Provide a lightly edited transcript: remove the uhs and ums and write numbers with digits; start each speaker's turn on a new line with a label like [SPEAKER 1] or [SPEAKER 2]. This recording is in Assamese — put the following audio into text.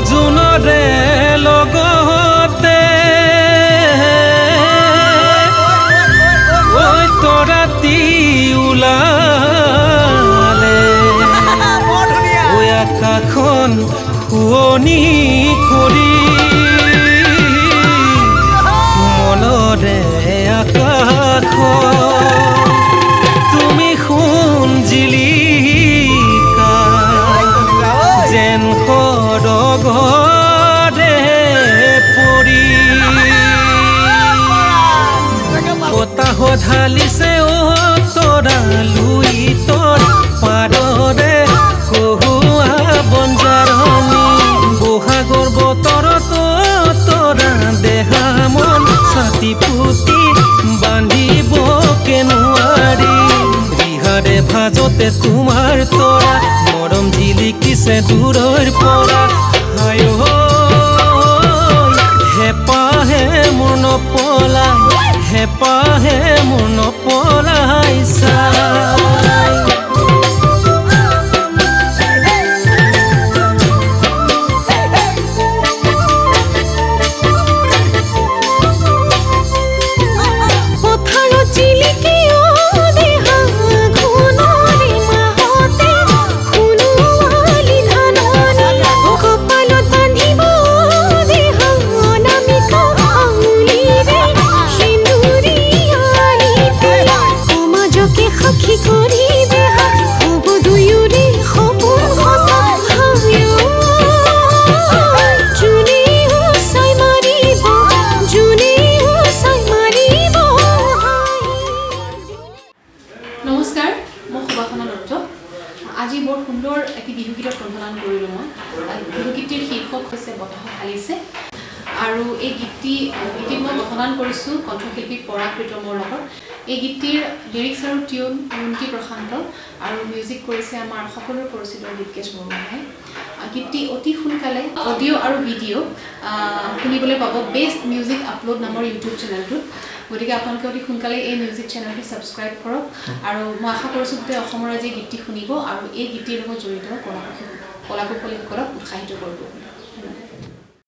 [SPEAKER 1] জোনৰে লগতে ঐ তৰাতি ওলালে, ঐ আকাশখন শুৱনি কৰি মনৰে আকাশখন তুমি সোণ জিলিকা যেন সৰগৰে পৰি। বতাহ ঢালিছে অ তৰা লুইতৰ পাৰৰে কহুৱা বঞ্জাৰণি। বহাগৰ বতৰত তৰা দেহা মন ছাতি পুতি বান্ধিবকে নোৱাৰি। ৰিহাৰে ভাজতে তোমাৰ তৰা মৰম জিলিকিছে দূৰৰ পৰা। হায় হেঁপাহে মোৰ নপলাই, হেঁপাহে মোৰ নপলাই চাই।
[SPEAKER 2] পথাৰত জিলিকি অ দেহা ঘূণৰে মাহতে সোণোৱালী ধাননি। কপালত বান্ধিব দেহা অনামিকা আঙুলিৰে সেন্দুৰীয়া লিপি। সমাজকে সাক্ষী কৰি দেহা হ'ব দুয়োৰে সপোন সঁচা। হায় জোনেও চাই মাৰিব, জোনেও চাই মাৰিব হাঁহি।
[SPEAKER 3] নমস্কাৰ, মই সুবাসনা দত্ত। আজি বৰ সুন্দৰ এটি বিহুগীতত কণ্ঠদান কৰিলোঁ মই। বিহুগীতটিৰ শীৰ্ষক হৈছে বতাহত হালিছে, আৰু এই গীতটিত মই কণ্ঠদান কৰিছোঁ কণ্ঠশিল্পী পৰাগ প্ৰীতমৰ লগত। এই গীতটিৰ লিৰিক্স আৰু টিউন ৰুন্তি প্ৰশান্ত আৰু মিউজিক কৰিছে আমাৰ সকলোৰে পৰিচিত দীপকেশ বৰুৱাই। গীতটি অতি সোনকালে অডিঅ' আৰু ভিডিঅ' শুনিবলৈ পাব বেষ্ট মিউজিক আপলোড নামৰ ইউটিউব চেনেলটোত। গতিকে আপোনালোকে অতি সোনকালে এই মিউজিক চেনেলটো ছাবস্ক্ৰাইব কৰক, আৰু মই আশা কৰিছোঁ গোটেই অসমৰ ৰাইজে গীতটি শুনিব আৰু এই গীতটিৰ লগত জড়িত কলা কুশলীসকলক উৎসাহিত কৰিব বুলি।